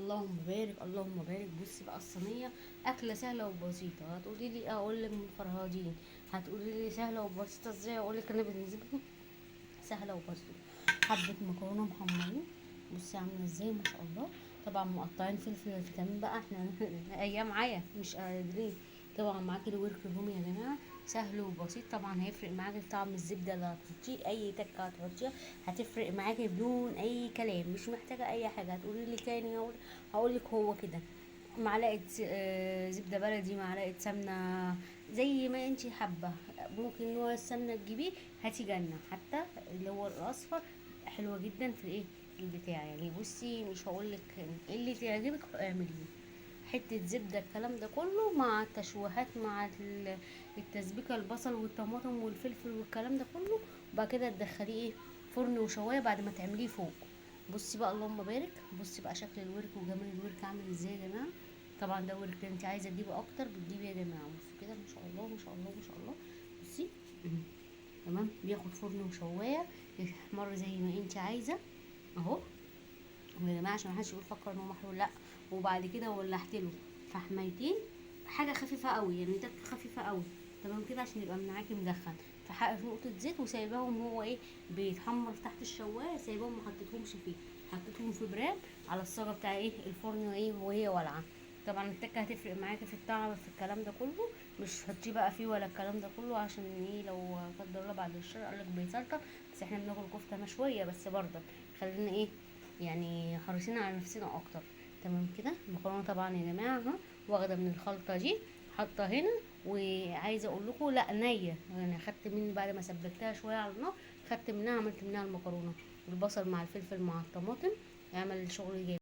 اللهم بارك اللهم بارك. بصي بقى الصينية اكله سهلة وبسيطة. هتقولي لي اقول لك فرهادين، هتقولي لي سهلة وبسيطة ازاي؟ اقول لك انا بالنسبة لي سهلة وبسيطة. حبه مكرونه محمرين، بصي عامله ازاي ما شاء الله. طبعا مقطعين فلفل فيتامين بقى، احنا ايام عيا مش قادرين. طبعا معاكي الورك الرومي يا جماعة، سهل وبسيط. طبعا هيفرق معاكي في طعم الزبدة اللي هتحطيه، اي تكه هتحطيها هتفرق معاكي بدون اي كلام، مش محتاجه اي حاجة. هتقولي لي تاني هقول لك هو كده معلقه زبدة بلدي، معلقه سمنه، زي ما انتي حابة. ممكن نوع السمنة تجيبيه، هاتي جنة حتى اللي هو الاصفر، حلوة جدا في الايه البتاع يعني. بصي مش هقول لك اللي تعجبك اعمليه. حتة زبدة الكلام ده كله مع التشويحات، مع التسبيكه، البصل والطماطم والفلفل والكلام ده كله، وبعد كده تدخليه ايه فرن وشوايه بعد ما تعمليه فوق. بصي بقى اللهم بارك. بصي بقى شكل الورك وجمال الورك عامل ازاي يا جماعة. طبعا ده ورك انت عايزه تجيبي اكتر بتجيبي يا جماعة. بصوا كده ما شاء الله ما شاء الله ما شاء الله. بصي تمام، بياخد فرن وشوايه يحمر زي ما انت عايزه اهو يا جماعة، عشان محدش يقول فكر ان هو محروق، لا. وبعد كده ولعت له فحميتين، حاجة خفيفة قوي يعني، تكه خفيفة قوي تمام كده، عشان يبقى معاكي مدخن. فحقق نقطة زيت وسايباهم هو ايه بيتحمر تحت الشوايه، سايباهم ما حطيتهمش فيه، حطيتهم في برام على الصاجه بتاع ايه الفرن ايه وهي والعه. طبعا التكه هتفرق معاكي في الطعم في الكلام ده كله، مش تحطيه بقى فيه ولا الكلام ده كله، عشان ايه لو قدر الله بعد الشر قالك بيسلطن. بس احنا بناكل كفته مشوية بس برضه خلينا ايه يعني حريصين على نفسنا اكتر تمام كده. المكرونه طبعا يا جماعة اهو واخده من الخلطة دي، حاطه هنا. وعايزه اقول لكم لا نيه، انا خدت مني بعد ما سبكتها شوية على النار، خدت منها عملت منها المكرونه، البصل مع الفلفل مع الطماطم، اعمل شغل جامد.